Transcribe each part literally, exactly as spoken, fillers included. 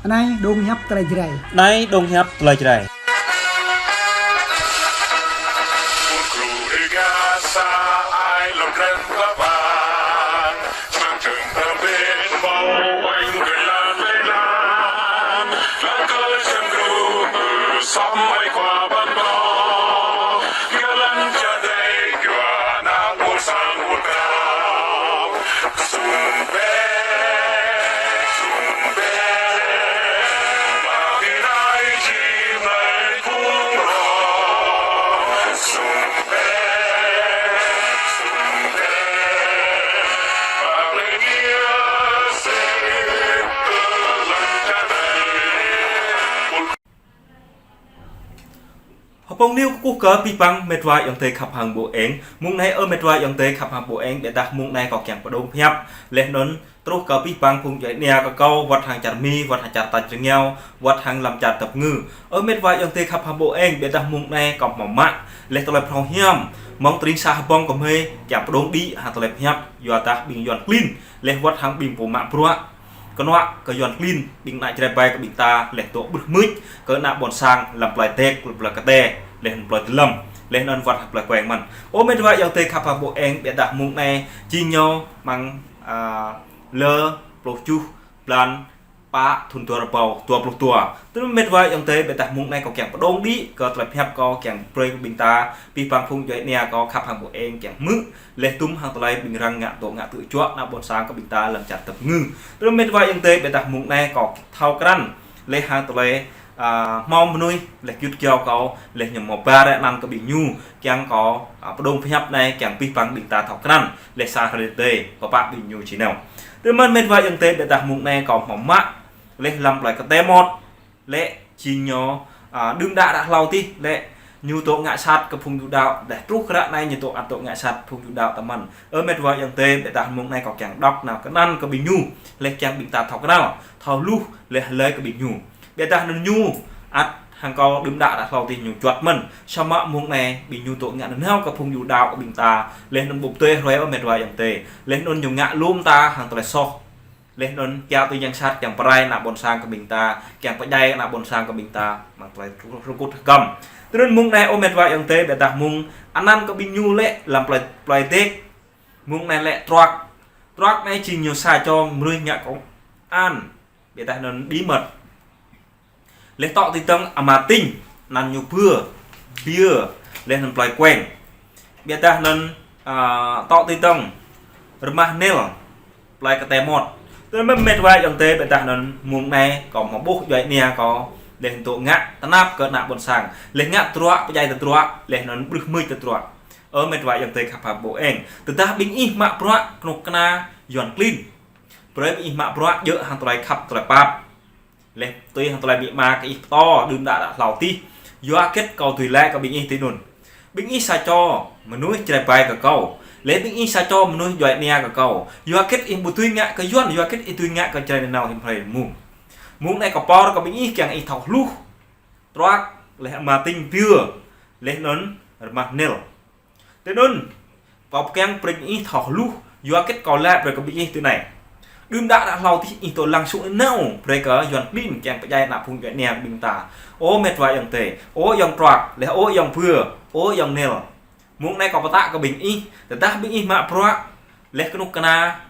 Anai dong hiăp tơlơi Jrai. Anai dong hiăp tơlơi Jrai. Hơpông niu kơkuh kơ abih bang met wa ayŏng adơi khăp hăng ƀô eng. Mông anai ơ met wa ayŏng adơi khăp hăng ƀô eng, biă dah mông anai kâo kiăng pơdŏng pơhiăp. Laih anŭn truh kơ abih bang phung djuai ania kơ kâo, wơ̆t hăng čar Mi, wơ̆t hăng čar tač rơngiao, wơ̆t hăng lăm čar tơpơngư. Ơ met wa ayŏng adơi khăp hăng ƀô eng, biă dah mông anai kâo hmâo mă laih tơlơi phrâo hiam mơ̆ng tơring sa hơbông kơ mơi kiăng pơdŏng đĭ hăng tơlơi pơhiăp, yua dah ƀing Yuan klin laih wơ̆t hăng ƀing pô mă bruă kơnuă kơ Yuan klin, ƀing ană Jrai ƀai kơ ƀing ta laih dŏ ƀrưh mưč kơ ană ƀôn sang lăm plơi Dek, lăm plơi Kơte, laih anŭn plơi Dơlăm, laih anŭn wơ̆t hăng plơi Kueng mơ̆n. Ơ met wa ayŏng adơi khăp hăng ƀô eng, biă dah mông anai jing ñu mơ̆ng, a, lơ pluh tơjuh blan pă thun dua rơbâo dua pluh dua. Tui anŭn met wa ayŏng adơi, biă dah mông anai kâo kiăng pơdŏng đĭ kơ tơlơi pơhiăp kâo kiăng brơi kơ ƀing ta, abih bang phung djuai ania kâo khăp hăng ƀô eng kiăng hmư̆, laih dŭm hăng tơlơi ƀing arăng ngă dŏ ngă tŭ juă ană ƀôn sang kơ ƀing ta lăm čar tơpơngư. Tui anŭn met wa ayŏng adơi, biă dah mông anai kâo thâo krăn laih hăng tơlơi, a, hmâo mơnuih laih gưt kiao kâo, laih ñu hmâo ba rai anăn kơ ƀing ñu, kiăng kâo, a, pơdŏng pơhiăp anai kiăng abih bang ƀing ta thâo krăn, laih sa hrơi tơdơi pơpă ƀing ñu či nao. Tui anŭn met wa ayŏng adơi, biă dah mông anai kâo hmâo mă laih lăm plơi Kơte Mot, lĕ jing ñu, a, đưm đă ră hlâo adih, lĕ ñu dŏ ngă sat kơ phung Yuđa, laih truh ră anai ñu dŏ ăt dŏ ngă sat phung Yuđa tơmăn. Ơ met wa ayŏng adơi, biă dah mông anai kâo kiăng đŏk nao kơnăn kơ ƀing ñu, laih kiăng ƀing ta thâo krăn, thâo hluh, laih hlơi kơ ƀing ñu. Biă dah anŭn ñu ăt hăng kâo đưm đă ră hlâo adih ñu juăt mơ̆n, samơ̆ mông anai ƀing ñu dŏ ngă nanao kơ phung Yuđa kơ ƀing ta, laih anŭn ƀu tui hrơi ơ met wa ayŏng adơi, laih anŭn ñu ngă lŏm ta hăng tơlơi soh. Laih anŭn kiaŏ tui yang sat kiăng pơrai ană ƀôn sang kơ ƀing ta, kiăng pơdjai ană ƀôn sang kơ ƀing ta, mơ̆ng tơlơi rơkŭt hơkăm. Tui anŭn mông anai ơ met wa ayŏng adơi, biă dah mông anăn kơ ƀing ñu lĕ lăm plơi, plơi Dek. Mông anai lĕ Truăk. Truăk anai jing ñu sa čô mơnuih ngă công an, biă dah anŭn bí mật. Laih tŏ tui tơ̆ng Ama Tinh, anăn ñu Bưa, Bia, laih anŭn plơi Kueng. Biă dah anŭn, a, tŏ tui tơ̆ng Rơmah Nel, plơi Kơte Mot. Tui anŭn met wa ayŏng adơi, biă dah anŭn mông anai kâo hmâo ƀuh djuai ania kâo, laih dŏ ngă tơnap kơ ană ƀôn sang, laih ngă tơdruă, pơdjai tơdruă, laih anŭn ƀrưh mưč tơdruă. Ơ met wa ayŏng adơi khăp hăng ƀô eng, tơdah ƀing ih mă bruă kơnuk kơna Yuan klin, brơi ƀing ih mă bruă djơ̆ hăng tơlơi khăp tơlơi pap. Laih tui hăng tơlơi amĭ ama kơ ih pơtô đưm đă ră hlâo adih. Yua hơget kâo dưi laĭ kơ ƀing ih tui anŭn. Ƀing ih sa čô mơnuih Jrai ƀai kơ kâo. Laih ƀing ih sa čô mơnuih djuai ania kơ kâo. Yua hơget ih ƀu dưi ngă kơ Yuan, yua hơget ih dưi ngă kơ Jrai nanao hiư̆m hrơi mông. Mông anai kâo pơr kơ ƀing ih kiăng ih thâo hluh. Truăk, laih Ama Tinh, Bia, laih anŭn Rơmah Nel. Tui anŭn, kâo kiăng brơi ih thâo hluh, yua hơget kâo laĭ brơi kơ ƀing ih tui anai. Đưm đă ră hlâo adih ih dŏ lăng sŭk nanao brơi kơ Yuan klin kiăng pơdjai ană phung djuai ania kơ ƀing ta. Ơ met wa ayŏng adơi, ơ ayŏng Truăk, laih ơ ayŏng Bia, ơ ayŏng Nel. Mông anai kâo pơtă kơ ƀing ih, tơdah ƀing ih mă bruă laih kơnuk kơna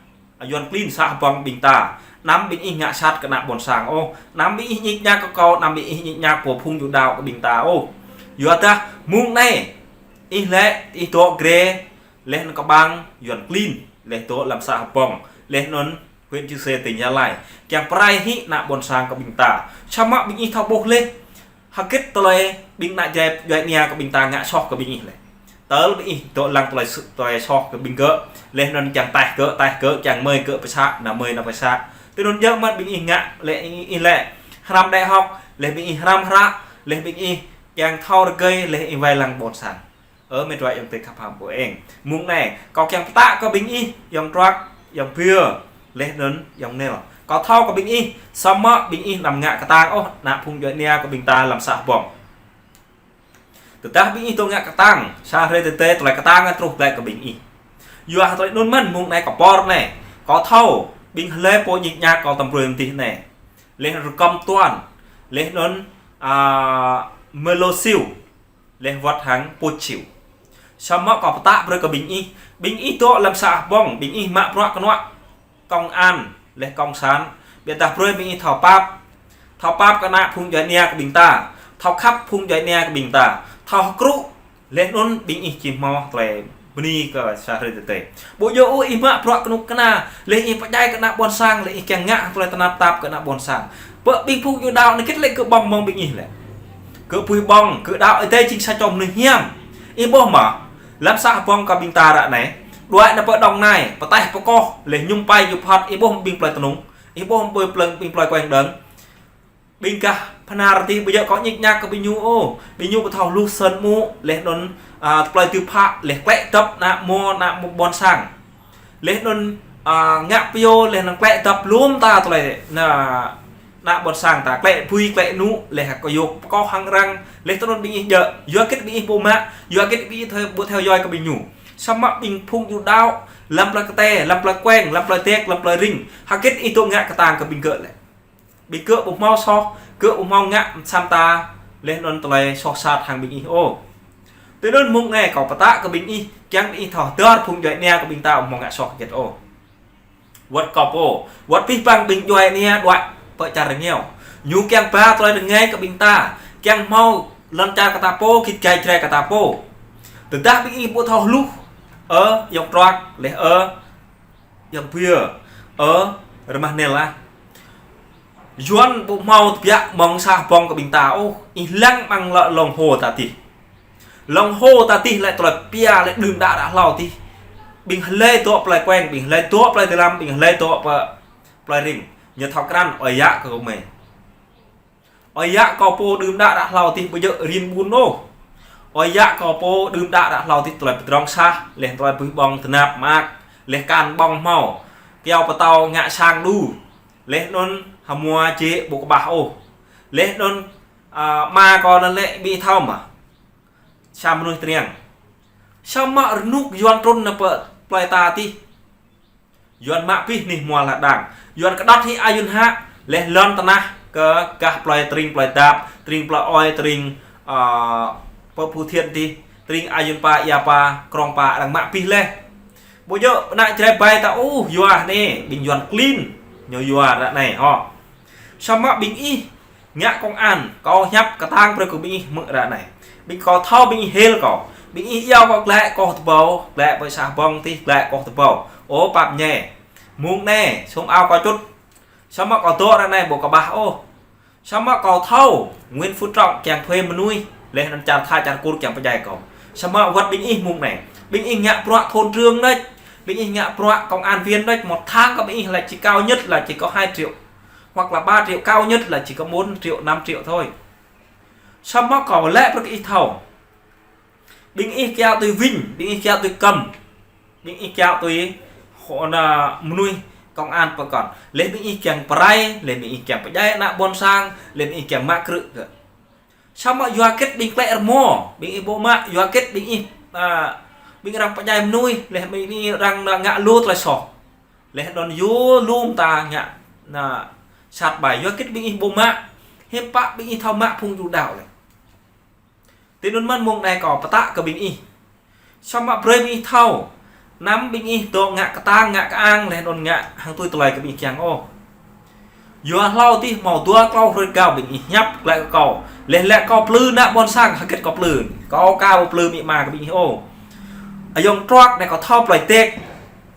Yuan klin sa hơbông ƀing ta. Anăm ƀing ih ngă sat kơ ană ƀôn sang ôh. Anăm ƀing ih ñik ñak kơ kâo, anăm ƀing ih ñik ñak pô phung Yuđa kơ ƀing ta ôh. Yua dah mông anai ih lĕ, ih dŏ gre, laih anŭn kơƀang Yuan klin, laih dŏ lăm sa hơbông, laih anŭn huyện Chư Sê tỉnh Gia Lai. Kiăng pơrai hĭ ană ƀôn sang kơ ƀing ta. Samơ̆ ƀing ih thâo ƀuh laih. Hơget tơlơi ƀing ană Jrai djuai ania kơ ƀing ta ngă soh kơ ƀing ih lĕ. Tơl ƀing ih dŏ lăng tơlơi s-, tơlơi soh kơ ƀing gơ̆. Laih anŭn kiăng taih gơ̆, taih gơ̆, kiăng mơi gơ̆ pơsă, anăm mơi anăm pơsă. Tui anŭn djơ̆ mơ̆n ƀing ih ngă lĕ ih, ih lĕ hrăm đại học, laih ƀing ih hrăm hră, laih ƀing ih kiăng thâo rơgơi, laih ih wai lăng ƀôn sang. Ơ met wa ayŏng adơi khăp hăng ƀô eng. Mông anai, kâo kiăng pơtă kơ ƀing ih, ayŏng Truăk, ayŏng Bia, laih anŭn ayŏng Nel. Kâo thâo kơ ƀing ih, samơ̆ ƀing ih anăm ngă kơtang ôh, ană phung djuai ania kơ ƀing ta lăm sa hơbông. Tơdah ƀing ih dŏ ngă kơtang, sa hrơi tơdơi tơlơi kơtang truh glaĭ kơ ƀing ih. Yua hơget tơlơi anŭn mơ̆n mông anai kâo pơr anai. Kâo thâo, ƀing hlơi pô ñik ñak kâo tơm brơi mơ̆ng adih anai. Laih rơkŏm tuan, laih anŭn, a, mơlô siu, laih wơ̆t hăng pôč siu. Samơ̆ kâo pơtă brơi kơ ƀing ih, ƀing ih dŏ lăm să Hbông, ƀing ih mă bruă kơnuă công an, laih cộng sản, ƀiădah brơi ƀing ih thâo pap. Thâo pap kơ ană phung djuai ania kơ ƀing ta, thâo khăp phung djuai ania kơ ƀing ta, thâo hơkrŭ, laih anŭn ƀing ih či hmâo tơlơi bơni kơ sa hrơi tơdơi. Ƀu djơ̆ ôh ih mă bruă kơnuk kơna, laih ih pơdjai kơ ană ƀôn sang, laih ih kiăng ngă tơlơi tơnap tap kơ ană ƀôn sang. Pơ ƀing phung djuai đaŏ anai kĭt lĕ kơ ƀơ̆ng mơ̆ng ƀing ih lĕ. Kơ pui ƀơ̆ng, kơ đaŏ Ơi Adai jing sa čô mơnuih hiam. Ih ƀuh mơ̆, lăm să Hbông kơ ƀing ta ră anai, đuaĭ nao pơ Đồng Nai, pơtaih pơkoh, laih ñum pai ñu phŏt, ih ƀuh ƀing plơi Tơnŭng, ih ƀuh ƀơi plơi, ƀing plơi Kueng Đơng. Ƀing gah Bơhnar tih ƀu djơ̆ kâo ñik ñak kơ ƀing ñu ôh. Ƀing ñu ƀu thâo hluh sơnmŭ, laih anŭn, a, plơi tơpă, laih klĕ dăp ană mơ̆, ană mơ̆ ƀôn sang. Laih anŭn, a, ngă pioh, laih anŭn klĕ dăp lŏm ta tơlơi, ană, ană ƀôn sang ta, klĕ bui, klĕ nŭ, laih kơ yua pơkoh hăng arăng, laih tơnŭn ƀing ih djơ̆, yua hơgĕt ƀing ih ƀu mă, yua hơgĕt ƀing ih thâo, ƀu thâo yua kơ ƀing ñu. Samơ̆ ƀing phung djuai đaŏ, lăm plơi Kơtê, lăm plơi Kueng, lăm plơi Dek, lăm plơi Ring, hơgĕt ih dŏ ngă kơtang kơ ƀing gơ̆ lĕ. Ƀing gơ̆ ƀu hmâo soh, gơ̆ ƀu hmâo ngă mơsăm ta, laih anŭn tơlơi soh sat hăng ƀing ih ôh. Tui anŭn mơ̆ng anai kâo pơtă kơ ƀing ih, kiăng ƀing ih thâo hơdơr phung djuai ania kơ ƀing ta ƀu hmâo ngă soh hơgĕt ôh. Wơ̆t kâo pô, wơ̆t pih păng ƀing djuai ania đuaĭ pơ čar rơngiao. Ñu kiăng ba tơlơi rơngai kơ ƀing ta, kiăng hmâo lŏn čar kơ ta pô, git gai Jrai kơ ta pô. Tơdah ƀing ih ƀu thâo hluh, ơ, Ayŏng Truăk, laih ơ, Ayŏng Bia, ơ, rơmah Nel ah. Yuan ƀu hmâo tơbiă mơ̆ng să Hbông kơ ƀing ta ôh, ih lăng mơ̆ng lŏ lŏng hô ta tih. Lŏng hô ta tih lĕ tơlơi pia lĕ đưm đă ră hlâo tih. Ƀing hlơi dŏ plơi Kueng, ƀing hlơi dŏ plơi Dơlăm, ƀing hlơi dŏ pơ plơi Ring. Ñu thâo krăn, ơi yă kơ gơmơi. Ơi yă kâo pô đưm đă ră hlâo tih ƀu djơ̆ rin ƀun ôh. Ơi yă kâo pô đưm đă ră hlâo tih tơlơi pơdrŏng sah, laih tơlơi bưh ƀơ̆ng tơnap mơak, laih kan ƀơ̆ng hmâo, kyâo pơtâo ngă sang đu, laih anŭn hmua jĕ ƀu kơƀah ôh. Laih anŭn, a, ama kâo anŭn lĕ ƀing thâo mơ̆. Sa mơnuih triăng. Samơ̆ rơnŭk Yuan trŭn nao pơ plơi ta tih. Yuan mă abih anih hmua lŏn đang. Yuan kơđŏt hĭ ayun hă, laih lŏn tơnah kơ gah plơi tơring plơi Dap, tơring plơi Ơi, tơring, a, pơ Phú Thiện tih, tơring ayun pa, ia pa, Krông Pa, arăng mă abih laih. Ƀu djơ̆ ană Jrai ƀai ta ôh, yua anai, ƀing Yuan klin, ñu yua ră anai, hŏ. Samơ̆ ƀing ih, ngă công an, kâo hiăp kơtang brơi kơ ƀing ih mơ̆ng ră anai. Ƀing kâo thâo ƀing ih hil kâo. Ƀing ih iâu kâo glaĭ koh tơbâo, glaĭ pơ să Hbông tih, glaĭ koh tơbâo. Ơ pap ñe. Mơ̆ng anai, sum ao kâo čŭt. Samơ̆ kâo dŏ ră anai ƀu kơƀah ôh. Samơ̆ kâo thâo, Nguyễn Phú Trọng kiăng thuê mơnuih, laih anŭn čar Thai čar Kur kiăng pơdjai kâo. Samơ̆ wơ̆t ƀing ih mơ̆ng anai. Ƀing ih ngă bruă thôn trưởng đôč. Ƀing ih ngă bruă công an viên đôč, một tháng kơ ƀing ih lĕ chỉ cao nhất là chỉ có hai triệu. Hoặc là ba triệu, cao nhất là chỉ có bốn triệu, năm triệu thôi. Samơ̆ kâo laĭ brơi kơ ih thâo. Ƀing ih kiaŏ tui Vinh, ƀing ih kiaŏ tui Kăm. Ƀing ih kiaŏ tui hŏ ană mơnuih công an pơkŏn. Laih ƀing ih kiăng pơrai, laih ƀing ih kiăng pơdjai ană ƀôn sang, laih ƀing ih kiăng mă krư̆ gơ̆. Samơ̆ yua hơgĕt ƀing klĕ rơmô, ƀing ih ƀu mă, yua hơgĕt ƀing ih, a, ƀing arăng pơdjai mơnuih, laih ƀing ih arăng ngă lu tơlơi soh. Laih anŭn yua lŏm ta ngă, ană, sat ƀai, yua hơgĕt ƀing ih ƀu mă, hiư̆m pă ƀing ih thâo mă phung djuai đaŏ lĕ. Tui anŭn mơ̆n mơ̆ng anai kâo pơtă kơ ƀing ih. Samơ̆ brơi ƀing ih thâo. Anăm ƀing ih dŏ ngă kơtang, ngă kơang, laih anŭn ngă hăng tui tơlơi kơ ƀing ih kiăng ôh. Yua hlâo tih hmâo dua klâo hrơi rơgao ƀing ih hiăp glaĭ kơ kâo. Laih lĕ kâo plư ană ƀôn sang, hơgĕt kâo plư. Kâo ka ƀu plư amĭ ama kơ ƀing ih ôh. Ayŏng Truăk anai kâo thâo plơi Dek.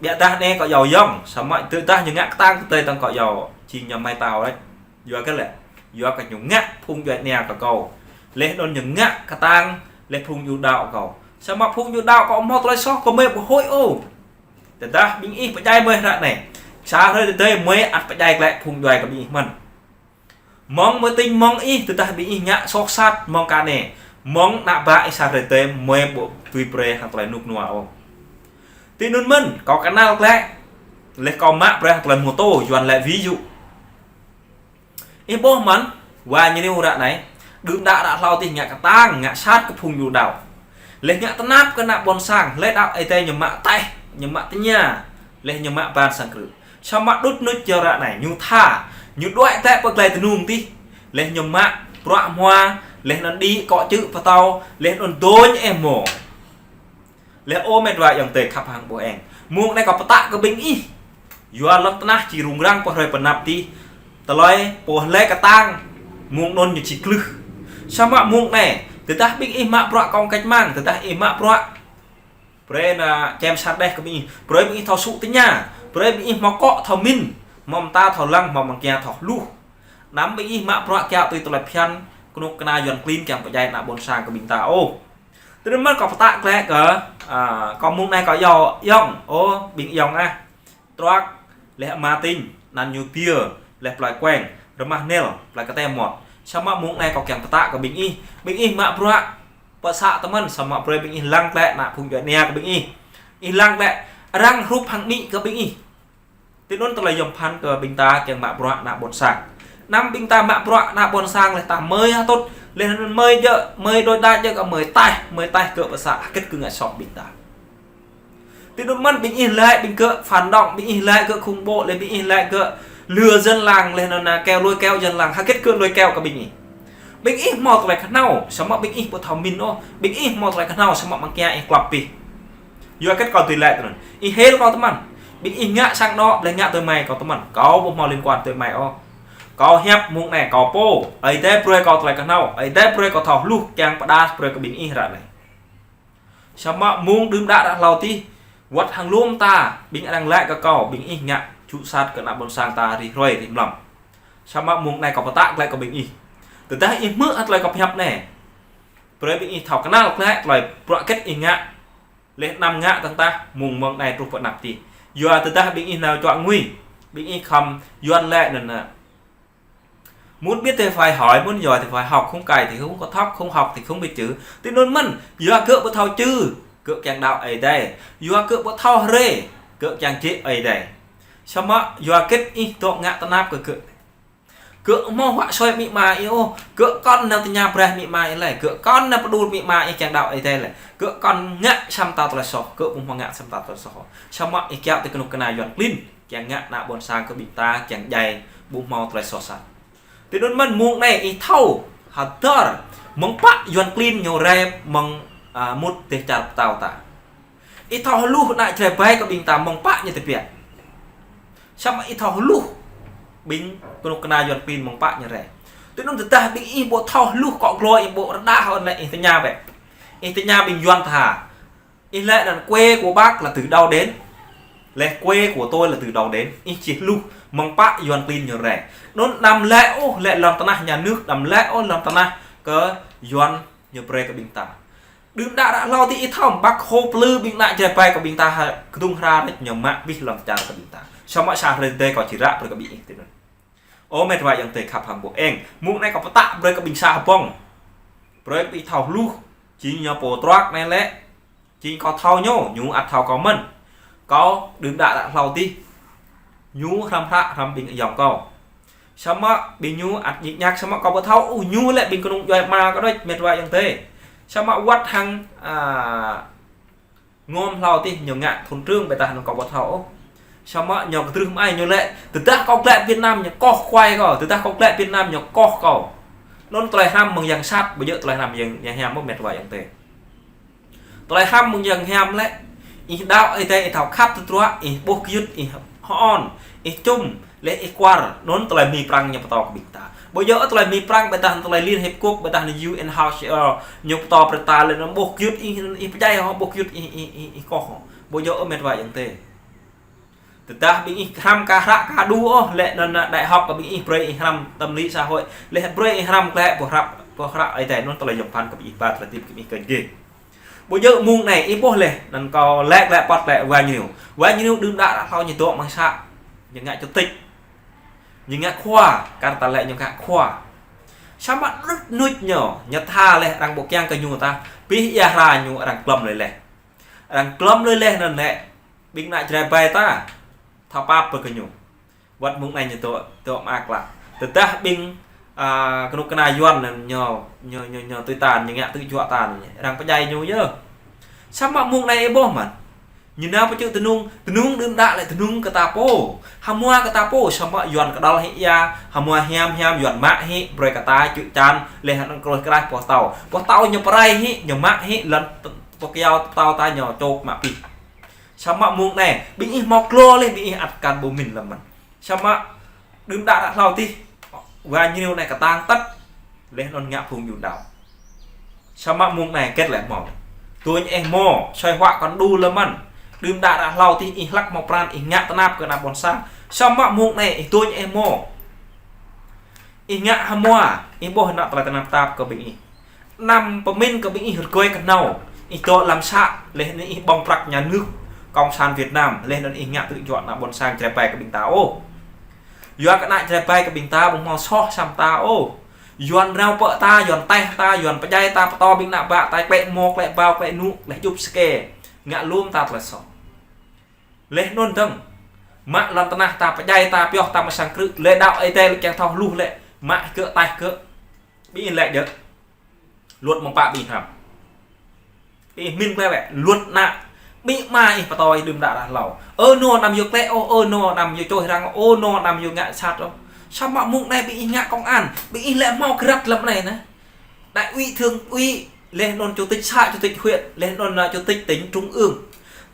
Ƀiădah anai kâo iâu ayŏng. Samơ̆ tơdah ñu ngă kơtang tơdơi tơ̆ng kâo iâu. Jing ñu mai tao đôč. Yua kơ lĕ, yua kơ ñu ngă phung djuai ania kơ kâo. Laih anŭn ñu ngă kơtang, laih phung djuai đaŏ kâo. Samơ̆ phung djuai đaŏ kâo hmâo tơlơi soh kơ mơi ƀu huĭ ôh. Tơdah ƀing ih pơdjai mơi ră anai. Sa hrơi tơdơi mơi ăt pơdjai glaĭ phung djuai kơ ƀing ih mơ̆n. Mơ̆ng mơi tĭng mơ̆ng ih tơdah ƀing ih ngă soh sat mơ̆ng kơ anai. Mơ̆ng ană bă ih sa hrơi tơdơi mơi ƀu tui brơi hăng tơlơi rơnŭk rơnua ôh. Tui anŭn mơ̆n, kâo kơnăl glaĭ. Laih kâo mă brơi hăng tơlơi mô tô, Yuan lĕ ví dụ. Ih ƀuh mơ̆n, wa ñu ră anai, đưm đă ră hlâo tih ngă kơtang, ngă sat kơ phung djuai đaŏ. Laih ngă tơnap kơ ană ƀôn sang, laih đaŏ Ơi Adai ñu mă taih, ñu mă tơña, laih ñu mă ban sang krư̆. Samơ̆ đŭt nŭt yua ră anai, ñu tha, Ñu đuaĭ tĕ pơ glai tơnung tih. Leh ñu mă bruă hmua, leh anŭn đĭ kŏ čư̆ pơtâo, leh anŭn dôñ ĕh mơ̆. Leh ơ met wa ayŏng adơi khăp hăng ƀô̆ eng. Mơ̆ng anai kâo pơtă kơ ƀing ih. Yua lŏn tơnah či rŭng răng pơ hrơi pơ anăp tih. Tơlơi pô hlơi kơtang. Mơ̆ng anŭn ñu či klưh. Samơ̆ mơ̆ng anai, tơdah ƀing ih mă bruă kông kĕč mang, tơdah ih mă bruă brơi ană čem sar đeh kơ ƀing ih. Brơi ƀing ih thâo sŭ tơña. Brơi ƀing ih hmâo akŏ thâo min. Hmâo mơta thâo lăng, hmâo măng kia thâo hluh. Anăm ƀing ih mă bruă kiaŏ tui tơlơi phiăn, kơnuk kơna Yuan klin kiăng pơdjai ană ƀôn sang kơ ƀing ta ôh. Tui anŭn mơ̆n kâo pơtă glaĭ kơ, a, kâo mơ̆ng anai kâo yua ayŏng, ơ, ƀing ayŏng ah. Truak, leh Ama Tinh, anăn ñu Biơ, leh plơi Kueng, rơmah Nel, plơi Kơte Mot. Samơ̆ mơ̆ng anai kâo kiăng pơtă kơ ƀing ih. Ƀing ih mă bruă pơsă tơmăn, samơ̆ brơi ƀing ih lăng glaĭ ană phung djuai ania kơ ƀing ih. Ih lăng glaĭ arăng hrup hăng amĭ kơ ƀing ih. Tui anŭn tơlơi yôm phăn kơ ƀing ta kiăng mă bruă ană ƀôn sang. Anăm ƀing ta mă bruă ană ƀôn sang leh ta mơi hơtŭt, leh anŭn mơi djơ̆, mơi đôč đač djơ̆ kơ mơi taih, mơi taih kơ pơsă hơget kơ ngă soh ƀing ta. Tui anŭn mơ̆n ƀing ih laĭ ƀing gơ̆ phản động, ƀing ih laĭ gơ̆ khủng bố, leh ƀing ih laĭ gơ̆ lừa dân làng, leh anŭn ană keo lôi kéo dân làng, hơget kơ lôi kéo kơ ƀing ih. Ƀing ih hmâo tơlơi kơhnâo, samơ̆ ƀing ih ƀu thâo min ôh, ƀing ih hmâo tơlơi kơhnâo, samơ̆ măng kia ih klăp pih. Yua hơget kâo tui laĭ tui anŭn. Ih hil kâo tơmăn. Ƀing ih ngă sang anŏ, ƀlĕ ngă tui mai kâo tơmăn. Kâo ƀu hmâo liên quan tui mai ôh. Kâo hiăp mơ̆ng anai kâo pô. Ơi Adai brơi kâo tơlơi kơhnâo. Ơi Adai brơi kâo thâo hluh kiăng pơđar brơi kơ ƀing ih ră anai. Samơ̆ mơ̆ng đưm đă ră hlâo tih. Wơ̆t hăng lŏm ta, ƀing arăng laĭ kơ kâo, ƀing ih ngă jŭ sat kơ ană ƀôn sang ta rĭm hrơi rĭm mlam. Samơ̆ mơ̆ng anai kâo pơtă glaĭ kơ ƀing ih. Tơdah ih hmư̆ hă tơlơi kâo pơhiăp anai. Brơi ƀing ih thâo kơnăl glaĭ tơlơi bruă hơget ih ngă. Leh anăm ngă tơ̆ng tah mơ̆ng mơ̆ng anai truh pơ anăp tih. Yua tơdah ƀing ih nao čuă ngui, ƀing ih khŏm Yuan laĭ anŭn. Muốn biết thì phải hỏi, muốn giỏi thì phải học, không cày thì không có thóc, không học thì không biết chữ. Tui anŭn mơ̆n, yua gơ̆ ƀu thâo chữ, gơ̆ kiăng đaŏ Ơi Adai. Yua gơ̆ ƀu thâo hrê, gơ̆ kiăng jĕ Ơi Adai. Samơ̆ yua hơget ih dŏ ngă tơnap kơ gơ̆. Gơ̆ hmâo huă sui amĭ ama ih ôh, gơ̆ kŏn nao tơña braih amĭ ama ih lĕ, gơ̆ kŏn nao pơđur amĭ ama ih kiăng đaŏ Ơi Adai lĕ, gơ̆ kŏn ngă sa mơta tơlơi soh, gơ̆ ƀu hmâo ngă sa mơta tơlơi soh. Samơ̆ ih kiaŏ tui kơnuk kơna Yuan klin, kiăng ngă ană ƀôn sang kơ ƀing ta, kiăng djai ƀu hmâo tơlơi soh sat. Tui anŭn mơ̆n mơ̆ng anai ih thâo, hơdơr, mơ̆ng pă Yuan klin ñu rai mơ̆ng, a, mŭt dêh čar pơtao ta. Ih thâo hluh ană Jrai ƀai kơ ƀing ta mơ̆ng pă ñu tơbiă. Samơ̆ ih thâo hluh ƀing kơnuk kơna Yuan klin mơ̆ng pă ñu rai. Tui anŭn tơdah ƀing ih ƀu thâo hluh akŏ glô ih ƀu rơđah hŏ lĕ ih tơña bĕ. Ih tơña ƀing Yuan tha. Ih laĭ anăn quê của bác là từ đâu đến. Leh quê của tôi là từ đâu đến. Ih či hluh mơ̆ng pă Yuan klin ñu rai. Anŭn anăm laĭ ôh lĕ lŏn tơnah nhà nước, anăm laĭ ôh lŏn tơnah kơ Yuan ñu brơi kơ ƀing ta. Đưm đă ră hlâo tih ih thâo, Bác Hồ plư ƀing ană Jrai ƀai kơ ƀing ta ha, kơdŭng hra rĕč ñu mă abih lŏn čar kơ ƀing ta. Samơ̆ sa hrơi tơdơi kâo či ră brơi kơ ƀing ih tui anŭn. Ơ met wa ayŏng adơi khăp hăng ƀô̆ eng. Mơ̆ng anai kâo pơtă brơi kơ ƀing sa hơbông. Brơi ƀing ih thâo hluh. Jing ñu pô truak anai lĕ. Jing kâo thâo ñu, ñu ăt thâo kâo mơ̆n. Kâo đưm đă ră hlâo tih. Ñu hrăm hră hrăm ƀing ayŏng kâo. Samơ̆ ƀing ñu ăt ñik ñak samơ̆ kâo ƀu thâo, ôh, ñu lĕ ƀing kơnung djuai ama kâo đôč met wa ayŏng adơi. Samơ̆ wơ̆t hăng, a, ngŏm hlâo tih ñu ngă thôn trưởng ƀiădah anŭn kâo ƀu thâo ôh. Samơ̆ ñu kơdrưh mơai ñu lĕ, tơdah kâo glaĭ Việt Nam ñu koh kuai kâo, tơdah kâo glaĭ Việt Nam ñu koh kâo. Anŭn tơlơi hrăm mơ̆ng yang sat, ƀu djơ̆ tơlơi hrăm yang, yang hiam ôh met wa ayŏng adơi. Tơlơi hrăm mơ̆ng yang hiam lĕ, ih đaŏ Ơi Adai ih thâo khăp tơdruă, ih ƀuh gơyut, ih hơôn, ih čum, leh ih kuar, anŭn tơlơi Mi Prăng ñu pơtô kơ ƀing ta. Ƀu djơ̆ tơlơi Mi Prăng ƀiădah tơlơi Liên Hiệp Quốc, ƀiădah U N H C R, ñu pơtô brơi ta lĕ anŭn ƀuh gơyut ih, ih pơdjai hŏ, ƀuh gơyut ih, ih, ih, ih koh hŏ. Ƀu djơ̆ met wa ayŏng adơi. Tơdah ƀing ih hrăm kơ hră kơ đu ôh, lĕ anŭn ană đại học kơ ƀing ih brơi ih hrăm tâm lý xã hội, leh brơi ih hrăm klĕ ƀu hră, ƀu hră Ơi Adai anŭn tơlơi yôm phăn kơ ƀing ih ba tơlơi tip kơ ƀing ih kơnh gê. Ƀu djơ̆ mơ̆ng anai ih ƀuh leh, anŭn kâo lĕ klĕ păt lĕ Wang Nhiêu. Wang Nhiêu đưm đă ră hlâo ñu dŏ amăng să. Ñu ngă chủ tịch. Ñu ngă khua, kar ta lĕ ñu ngă khua. Samơ̆ đŭt nuč ñu, ñu tha leh arăng ƀu kiăng kơ ñu tah. Pih ia hra ñu arăng glŏm lui leh. Arăng glŏm lui leh anŭn lĕ. Ƀing ană Jrai ƀai ta. Thâo pap brơi kơ ñu. Wơ̆t mơ̆ng anai ñu dŏ, dŏ mơak lă. Tơdah ƀing, a, kơnuk kơna Yuan anŭn ñu, ñu, ñu, ñu tui ta, ñu ngă tui juă ta anŭn. Arăng pơdjai ñu yơh. Samơ̆ mơ̆ng anai ih ƀuh mơ̆n. Ñu nao pơ čư̆ tơnung, tơnung đưm đă lĕ tơnung kơ ta pô. Hơmua kơ ta pô, samơ̆ Yuan kơđăl hĭ ia, hơmua hiam hiam Yuan mă hĭ, brơi kơ ta čư̆ čan, leh anŭn krôih kraih pô tâo. Pô tâo ñu pơrai hĭ, ñu mă hĭ, lŏn pô kiao tâo ta ñu čŏk mă pih. Samơ̆ mông anai, ƀing ih hmâo glô leh, ƀing ih ăt kăn ƀu min lăm mơ̆n. Samơ̆ đưm đă ră hlâo tih, wa ñu anai kơtang tăt, leh anŭn ngă phung Yuan đaŏ. Samơ̆ mông anai hơget lĕ hmâo. Tui ñu ih hmâo, soi huă kăn đu lăm mơ̆n. Đưm đă ră hlâo tih ih hlăk hmâo pran, ih ngă tơnap kơ ană ƀôn sang. Samơ̆ mông anai ih tui ñu ih hmâo. Ih ngă hơmua, ih ƀuh ană tơlơi tơnap tap kơ ƀing ih. Anăm pơmin kơ ƀing ih rơgơi kơhnâo. Ih dŏ lăm să, leh anŭn ih ƀơ̆ng prăk nhà nước Cộng sản Việt Nam, leh anŭn ih ngă tơjuă ană ƀôn sang Jrai ƀai kơ ƀing ta ôh. Yua kơ ană Jrai ƀai kơ ƀing ta ƀu hmâo soh săm ta ôh. Yuan rao pơ ta, Yuan teh ta, Yuan pơdjai ta, pơtô ƀing ană bă ta, klĕ mŏ, klĕ ƀâo, klĕ nuk, leh djŭp sơkê. Ngă lŏm ta tơlơi soh. Leh anŭn dơ̆ng. Mă lŏn tơnah ta, pơdjai ta, pioh ta mơ̆ng sang krư̆, leh đaŏ ai tê lĕ kiăng thâo hluh lĕ, mă kơ teh kơ. Ƀing ih lĕ jơ̆. Luật mơ̆ng pă ƀing hăm. Ih min klĕ wĕ, luật ană. Ƀing ama ih pơtô ih đưm đă ră hlâo. Ơ nô anăm yua klĕ ôh, ơ nô anăm yua čoh răng, ơ nô anăm yua ngă sat ôh. Samơ̆ mông anai ƀing ih ngă công an, ƀing ih lĕ hmâo grăt lăm anai nă. Đại úy, thượng úy, leh anŭn chủ tịch xã, chủ tịch huyện, leh anŭn, à, chủ tịch tỉnh, trung ương.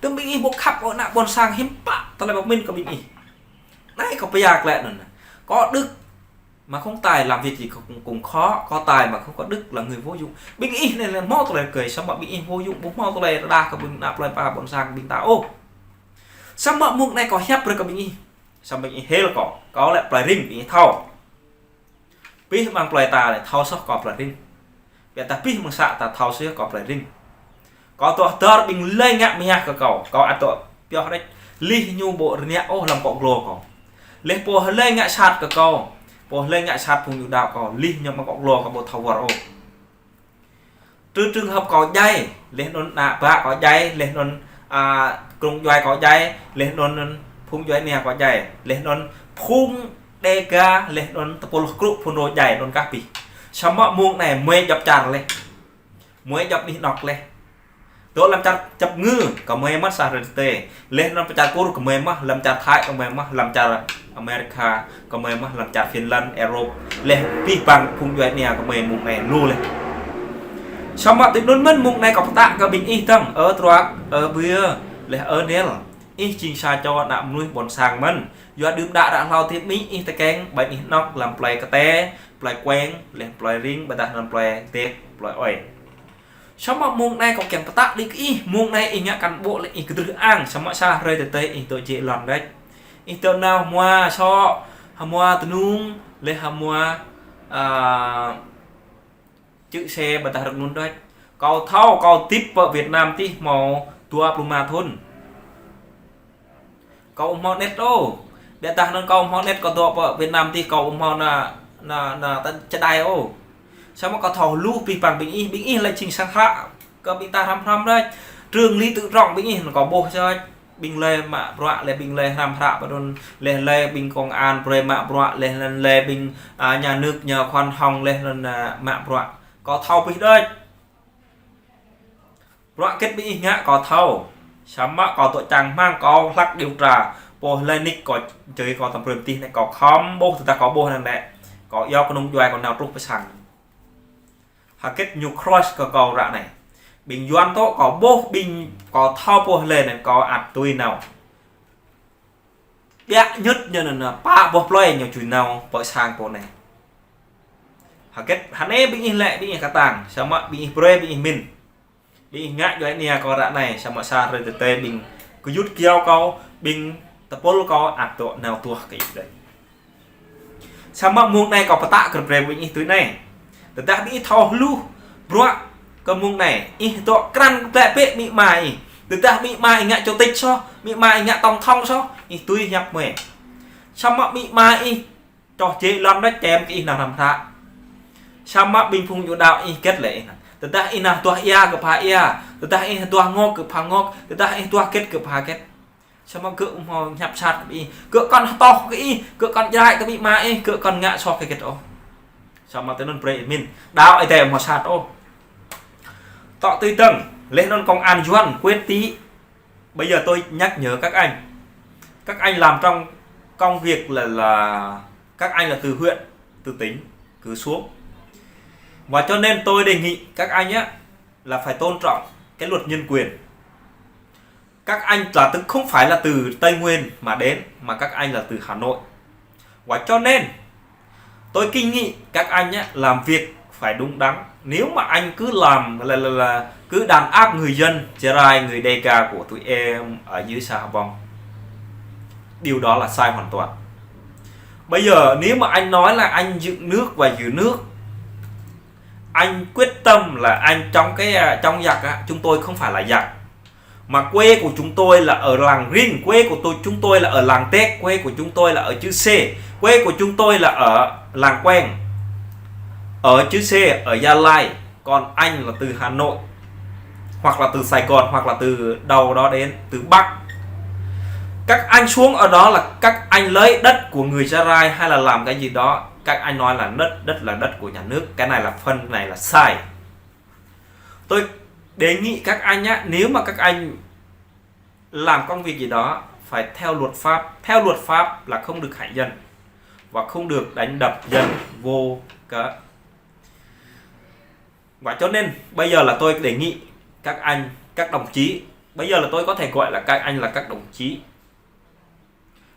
Tơm ƀing ih ƀu khăp ôh ană ƀôn sang hiư̆m pă, tơlơi ƀu min kơ ƀing ih. Anai kâo pơyă klĕ anŭn nă. Có đức mà không tài làm việc gì cũng, cũng khó, có tài mà không có đức là người vô dụng. Ƀing ih anai lĕ hmâo tơlơi rơgơi, samơ̆ ƀing ih vô dụng, ƀu hmâo tơlơi rơđah kơ ƀing ană plơi pla ƀôn sang ƀing ta ôh. Samơ̆ mông anai kâo hiăp brơi kơ ƀing ih. Samơ̆ ƀing ih hil kâo, kâo lĕ plơi Ring, ƀing ih thâo. Pih mơ̆ng plơi ta lĕ thâo soh kâo plơi Ring. Biă dah pih mơ̆ng să ta thâo soh kâo plơi Ring. Kâo tuah dơr ƀing lĕ ngă mơhiăh kơ kâo. Kâo ăt dŏ pioh đĕč. Lih ñu ƀu rơngiă ôh lăm akŏ glô kâo. Leh pô lĕ ngă sat kơ kâo. Pô lĕ ngă sat phung Yuan đaŏ kâo. Lih ñu mơ̆ng akŏ glô kâo ƀu thâo wơr ôh. Trừ trường hợp kâo djai, leh anŭn ană bă kâo djai, leh anŭn, à, kơnung djuai kâo djai, leh anŭn phung djuai ania kâo djai, leh anŭn phung Đêga, leh anŭn tơpul krŭ phun rô djai, anŭn kah pih. Samơ̆ mông anai mơi djŏp čar leh. Mơi djŏp anih anŏk leh. Dŏ lăm čar Čăp Ngư, kơ mơi mơ̆n sa hrơi tơdơi. Leh anŭn pơ čar Kur kơ mơi mơ̆n, lăm čar Thái kơ mơi mơ̆n, lăm čar America kơ mơi mơ̆n, lăm čar Finland, Europe. Leh pih păng phung djuai ania kơ mơi mông anai lu leh. Samơ̆ tui anŭn mơ̆n mông anai kâo pơtă kơ ƀing ih dơ̆ng, ơ Truăk, ơ Bươ, leh ơ Nel. Ih jing sa čô ană mơnuih ƀôn sang mơ̆n. Yua đưm đă ră hlâo tih ƀing ih tơkeng, ƀing ih anŏk lăm plơi Kơte, plơi Kueng, leh plơi Ring, ƀôdah lăm plơi Dek, plơi Oi. Samơ̆ mông anai kâo kiăng pơtă đĭ kơ ih, mông anai ih ngă kăn ƀô̆ lĕ ih kơdrưh ang, samơ̆ sa hrơi tơdơi ih dŏ jĕ lŏn đĕč. Ih dŏ nao hmua sŏ, hmua tơnung, leh hmua, à, čư̆ se ƀôdah rơnŭn đĕč. Kâo thâo, kâo tip pơ Việt Nam tih hmâo dua pluh rơma thŭn. Kâo ƀu hmâo net ôh. Biă dah anŭn kâo ƀu hmâo net kâo dŏ pơ Việt Nam tih kâo ƀu hmâo ană, ană, ană ta čơđai ôh. Samơ̆ kâo thâo hluh pih păng ƀing ih, ƀing ih lĕ jing sang hră kơ ƀing ta hrăm hrăm đĕč. Trường Lý Tự Trọng ƀing ih anŭn kâo ƀuh sơ̆. Ƀing lĕ mă bruă, leh ƀing lĕ hrăm hră pơ anŭn, leh lĕ ƀing công an brơi mă bruă, leh anŭn lĕ ƀing, à, nhà nước ñu khoan hồng leh anŭn, à, mă bruă. Kâo thâo pih đĕč. Bruă hơget ƀing ih ngă kâo thâo. Samơ̆ kâo dŏ čang rơmang kâo hlăk điều tra. Pô lĕ nik kâo čơi kâo tơm brơi tih anai kâo khŏm ƀuh tơdah kâo ƀuh anŭn lĕ. Kâo iâu kơnung djuai kâo nao truh pơ sang. Hơget ñu crush kơ kâo ră anai. Ƀing Yuan tŏ kâo ƀuh ƀing kâo thâo pô lĕ anŭn kâo ăt tui nao. Biă ñŭt ñu anŭn, pă boh plơi ñu čui nao pơ sang pô anai. Hơget, hơnai ƀing ih lĕ, ƀing ih kơtang, samơ̆ ƀing ih brơi, ƀing ih min. Ƀing ih ngă djuai ania kâo ră anai, samơ̆ sa hrơi tơdơi ƀing gơyut kiao kâo, ƀing tơpul kâo ăt dŏ nao tuah kơ ih đĕč. Samơ̆ mông anai kâo pơtă kơ brơi ƀing ih tui anai. Tơdah ƀing ih thâo hluh, bruă kơ mông anai, ih dŏ krăn klĕ bĕ amĭ ama ih. Tơdah amĭ ama ih ngă chủ tịch soh, amĭ ama ih ngă tổng thống soh, ih tui hiăp mơi. Samơ̆ amĭ ama ih čŏh jĕ lŏn đĕč čem kơ ih nao hrăm hră. Samơ̆ ƀing phung Yuan đaŏ ih hơget lĕ ih nao. Tơdah ih nao tuah ia kơ pha ia, tơdah ih tuah ngŏk kơ pha ngŏk, tơdah ih tuah hơget kơ pha hơget. Samơ̆ gơ̆ ƀu hmâo hiăp sat kơ ih, gơ̆ kăn hơtoh kơ ih, gơ̆ kăn djrai kơ amĭ ama ih, gơ̆ kăn ngă soh kơ hơget ôh. Samơ̆ tui anŭn brơi ih min, đaŏ ai tê ƀu hmâo sat ôh. Tŏ tui dơ̆ng, leh anŭn công an Yuan quyết tị Bây giờ tôi nhắc nhở các anh. Các anh làm trong công việc là, là các anh là từ huyện, từ tỉnh, cử xuống. Và cho nên tôi đề nghị các anh á, là phải tôn trọng cái luật nhân quyền. Các anh là từ, không phải là từ Tây Nguyên mà đến, mà các anh là từ Hà Nội. Và cho nên tôi kiến nghị các anh á, làm việc phải đúng đắn. Nếu mà anh cứ làm là, là, là cứ đàn áp người dân Gia Rai, người Đêga của tụi em ở dưới xã Hbông, điều đó là sai hoàn toàn. Bây giờ nếu mà anh nói là anh dựng nước và giữ nước, anh quyết tâm là anh chống cái, à, chống giặc á, chúng tôi không phải là giặc. Mà quê của chúng tôi là ở làng Ring, quê của tôi, chúng tôi là ở làng Tết, quê của chúng tôi là ở Chư Sê, quê của chúng tôi là ở làng Queng, ở Chư Sê, ở Gia Lai. Còn anh là từ Hà Nội, hoặc là từ Sài Gòn, hoặc là từ đâu đó đến, từ Bắc. Các anh xuống ở đó là các anh lấy đất của người Gia Rai hay là làm cái gì đó, các anh nói là đất, đất là đất của nhà nước, cái này là phần này là sai. Tôi đề nghị các anh á, nếu mà các anh làm công việc gì đó phải theo luật pháp, theo luật pháp là không được hại dân và không được đánh đập dân vô cớ. Và cho nên bây giờ là tôi đề nghị các anh, các đồng chí, bây giờ là tôi có thể gọi là các anh là các đồng chí,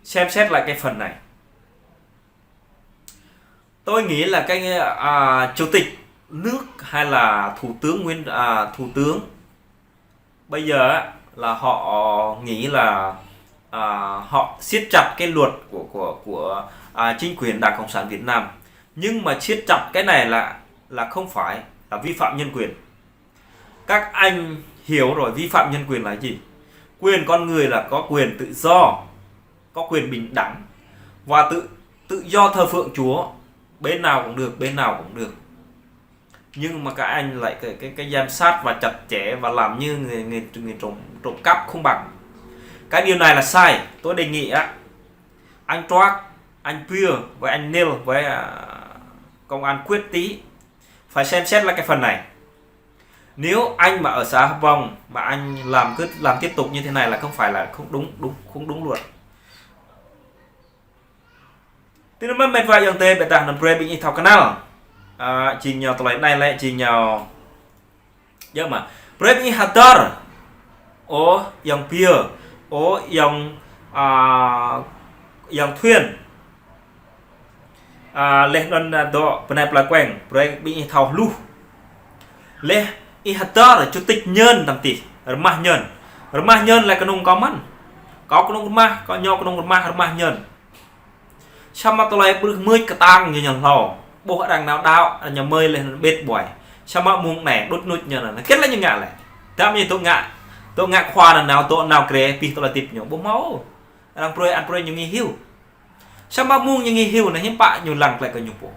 xem xét lại cái phần này. Tôi nghĩ là cái, à, chủ tịch nước hay là thủ tướng Nguyễn, à, thủ tướng bây giờ á, là họ nghĩ là, à, họ siết chặt cái luật của, của, của, à, chính quyền Đảng Cộng sản Việt Nam. Nhưng mà siết chặt cái này là, là không phải, là vi phạm nhân quyền. Các anh hiểu rồi, vi phạm nhân quyền là gì? Quyền con người là có quyền tự do, có quyền bình đẳng và tự, tự do thờ phượng Chúa, bên nào cũng được, bên nào cũng được. Nhưng mà các anh lại cái, cái, cái giám sát và chặt chẽ và làm như người, người, người trộm, trộm cắp không bằng. Cái điều này là sai. Tôi đề nghị á, anh Troác, anh Pưa với anh Nil với, à, công an Quyết Tý phải xem xét lại cái phần này. Nếu anh mà ở xã Hbông mà anh làm cứ làm tiếp tục như thế này là không phải là không đúng, đúng, không đúng luật. Tui anŭn mơ̆n met wa ayŏng adơi, ƀiădah anŭn brơi ƀing ih thâo kơnăl. À, jing ñu tơlơi anai lĕ, jing ñu. Yơh mơ̆. Brơi ƀing ih hơdơr. Ơ, ayŏng Pia. Ơ, ayŏng, à, ayŏng Thuyên. À, laih anŭn, à, dŏ bơnai plơi Kueng. Brơi ƀing ih thâo hluh. Laih ih hơdơr chủ tịch Nhơn tăm tih. Rơmah Nhơn. Rơmah Nhơn lĕ kơnung kâo mơ̆n. Kâo kơnung rơmah, kâo ñu kơnung rơmah, rơmah Nhơn. Samơ̆ tơlơi brưh mưč kơtang ñu ñu hlâo. Ƀuh arăng nao đaŏ, ñu mơi laih anŭn ƀĕt ƀuai. Samơ̆ mơ̆ng anai, đŭt nuč ñu anŭn. Kĕt lĕ ñu ngă lĕ. Dăm ñu tŭ ngă. Tŭ ngă khua anŭn nao, tŭ nao grê, pih tơlơi tip ñu. Ƀu hmâo. Arăng brơi, ăn brơi ñu ngă hyu. Samơ̆ mơ̆ng ñu ngă hyu anŭn hiư̆m pă ñu lăng tơlơi kơ ñu pô.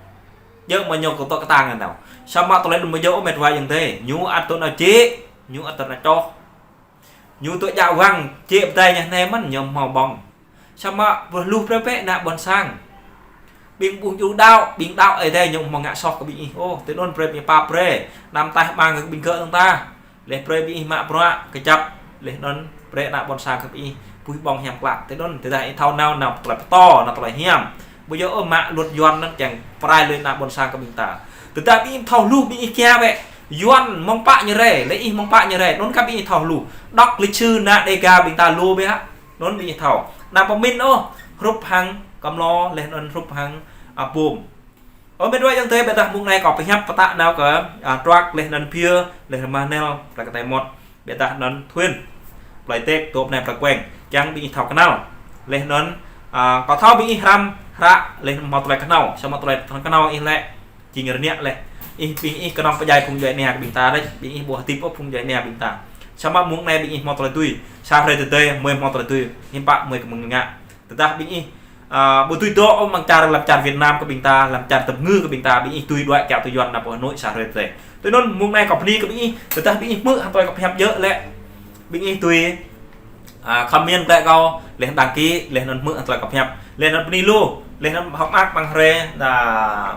Djơ̆ mơ̆ ñu kơ tŏ kơtang anŭn. Samơ̆ tơlơi đŭn mơ̆ djơ̆ ôh met wa ayŏng adơi. Ñu ăt tŭ nao jĕ, ñu ăt tŭ nao čoh. Ñu tŭ djă wang, jĕ pơdai ñu anai mơ̆n, ñu hmâo ƀơ̆ng. Samơ̆ brơi hluh brơi bĕ ană ƀôn sang. Ƀing ƀu djru đaŏ, ƀing đaŏ Ơi Adai ñu hmâo ngă soh kơ ƀing ih. Ôh, tui anŭn brơi ƀing pap brơi. Anăm taih ƀang kơ ƀing gơ̆ dơ̆ng tah. Laih brơi ƀing ih mă bruă kơjăp, laih anŭn brơi ană ƀôn sang kơ ƀing ih puih ƀơ̆ng hiam klă. Tui anŭn, tơdah ih thâo nao, nao tơlơi pơtô, nao tơlơi hiam. Ƀu djơ̆ ôh mă luật Yuan anŭn kiăng pơrai lui ană ƀôn sang kơ ƀing ta. Tơdah ƀing ih thâo hluh ƀing ih kiăng bĕ. Yuan mơ̆ng pă ñu rai, laih ih mơ̆ng pă ñu rai. Anŭn kơ ƀing ih thâo hluh. Đŏk lịch sử ană Đêga ƀing ta lu bĕ hă. Anŭn ƀing ih thâo. Anăm pơmĭn ôh. Hrup hăng Kơmlô, laih anŭn hrup hăng, a, Bum. Ơ met wa ayŏng adơi, ƀiădah mơ̆ng anai kâo pơhiăp pơtă nao kơ, a, Troác laih anŭn Pia, laih anŭn Mahnel, plơi Kơtai Mŏt, ƀiădah anŭn Thuyên, plơi Têk, tŏp anai plơi Kueng, kiăng ƀing ih thâo kơnăl. Laih anŭn, a, kâo thâo ƀing ih hrăm, hră, laih anŭn hmâo tơlơi kơnăl, samơ̆ tơlơi kơnăl ih lĕ, jing rơngiă laih. Ih ƀing ih kơnơ̆ng pơdjai phung djuai ania kơ ƀing ta đôč, ƀing ih ƀu hơdip ôh phung djuai ania ƀing ta. Samơ̆ mơ̆ng anai ƀing ih hmâo tơlơi tui, sa hrơi tơdơi, mơi hmâo tơlơi tui, hiư̆m pă mơi kơ mơ̆ng ngă. Tơdah ƀing ih, a, ƀu tui dŏ ôh amăng čar lăm čar Việt Nam kơ ƀing ta, lăm čar tơpơngư kơ ƀing ta, ƀing ih tui đuaĭ kiaŏ tui Yuan nao pơ Hà Nội sa hrơi tơdơi. Tui anŭn mơ̆ng anai kâo bơni kơ ƀing ih, tơdah ƀing ih hmư̆ hăng tơlơi kâo pơhiăp djơ̆ lĕ. Ƀing ih tui, a, comment glaĭ kâo, laih đăng ký, laih anŭn hmư̆ hăng tơlơi kâo pơhiăp, laih anŭn bơni lu, laih anŭn hơ̆k mơak amăng hrơi, đa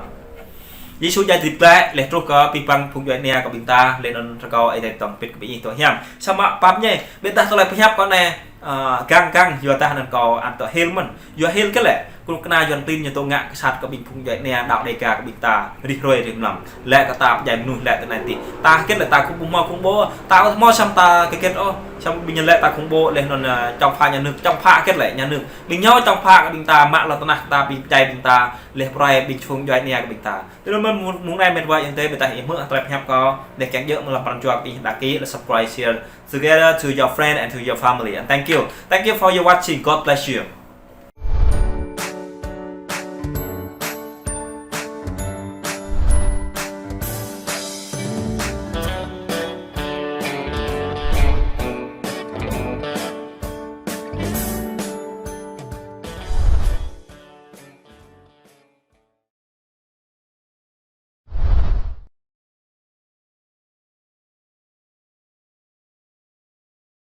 Yêsu djai hơdip glaĭ, laih truh kơ abih bang phung djuai ania kơ ƀing ta, laih anŭn rơkâo Ơi Adai tong pĭt kơ ƀing ih tŏ hiam. Samơ̆ pap ñe, ƀiădah tơlơi pơhiăp kâo anai, ơ, gang gang, yua dah anŭn kâo ăt tŏ hil mơ̆n. Yua hil kơ lĕ, kơnuk kơna Yuan klin ñu tŏ ngă kơ sat kơ ƀing phung djuai ania đaŏ Dêga kơ ƀing ta, rĭm hrơi rĭm mlam. Lĕ kơ ta pơdjai mơnuih lĕ tơ anai tih. Ta hơget lĕ ta khŏm ƀu hmâo khŏm ƀô̆, ta ƀu hmâo samơ̆ ta kơ hơget ôh. Samơ̆ ƀing ñu lĕ ta khŏm ƀô̆ laih anŭn, ơ, čŏng phă nhà nước, čŏng phă hơget lĕ nhà nước. Ƀing ñu čŏng phă kơ ƀing ta, mă lŏn tơnah kơ ta, ƀing pơdjai ƀing ta, laih pơrai ƀing phung djuai ania kơ ƀing ta. Tui anŭn mơ̆n mông anai met wa ayŏng adơi, ƀiădah ih hmư̆ tơlơi pơhiăp kâo, laih kiăng djơ̆ mơ̆ng lăm pran jua kơ ih đăng ký, laih subscribe, share together to your friend and to your family. And thank you. Thank you for your watching. God bless you.